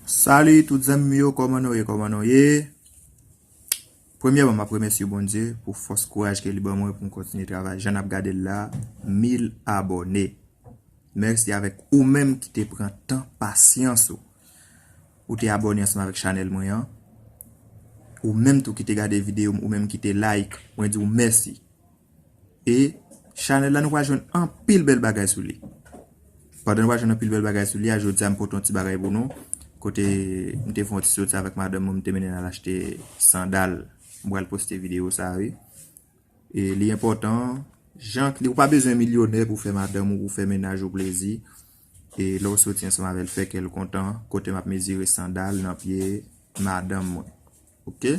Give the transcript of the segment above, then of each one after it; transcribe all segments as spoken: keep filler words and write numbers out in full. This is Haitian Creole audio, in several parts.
Salut tout zanmi m yo, kòman nou ye, kòman nou ye? Premyèman, m ap remèsye Bondye pou fòs kouraj ke li ban mwen pou m kontinye travay. Jan n ap gade l la, mil abòne. Mèsi avèk ou menm ki te pran tan, pasyans ou. Ou te abòne ansanm avèk chanèl mwen an. Ou menm tou ki te gade videyo m, ou menm ki te like, mwen di w mèsi. E chanèl la nou pral jwenn anpil bèl bagay sou li. Pandan nou pral jwenn anpil bèl bagay sou li a, jodi a m pote yon ti bagay pou nou. Kote m te fè yon ti soti avèk madanm mwen, m te mennen l al achte sandal. M pral poste videyo sa a, wi. E li enpòtan, jan li, ou pa bezwen milyonè pou fè madanm ou, pou fè mennaj ou plezi. E lè w soti ansanm avè l, fè kè l kontan, kote m ap mezire sandal nan pye madanm mwen. Oke?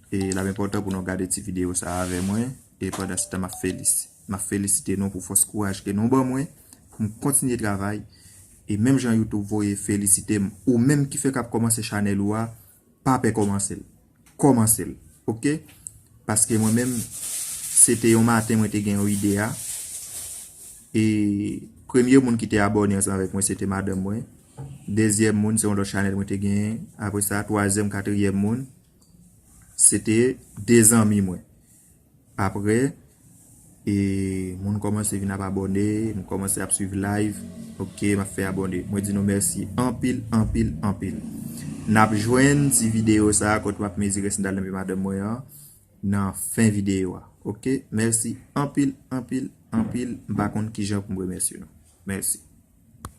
E l ap enpòtan pou nou gade ti videyo sa a avè mwen. E pandan se tan, m ap felis-, m ap felisite nou pou fòs kouraj ke nou ban mwen pou m kontinye travay. E menm jan YouTube voye felisite m, ou menm ki fèk ap kòmanse chanèl ou a, pa pè kòmanse l. Kòmanse l. Oke? Paske mwen menm, se te yon maten mwen te gen yon ide a. E premye moun ki te abòne ansanm avèk mwen, se te madanm mwen. Dezyèm moun, se yon lòt chanèl mwen te genyen. Apre sa, twazyèm, katriyèm moun, se te de zanmi mwen. Apre, e moun kòmanse vin ap abòne, nou kòmanse ap swiv live. Oke, m ap fè abòne. Mwen di nou mèsi anpil, anpil, anpil. N ap jwenn ti videyo sa a kote m ap mezire sandal nan pye madanm mwen an nan fen videyo a. Oke, mèsi anpil, anpil, anpil. M pa konn kijan pou m remèsye nou. Mèsi.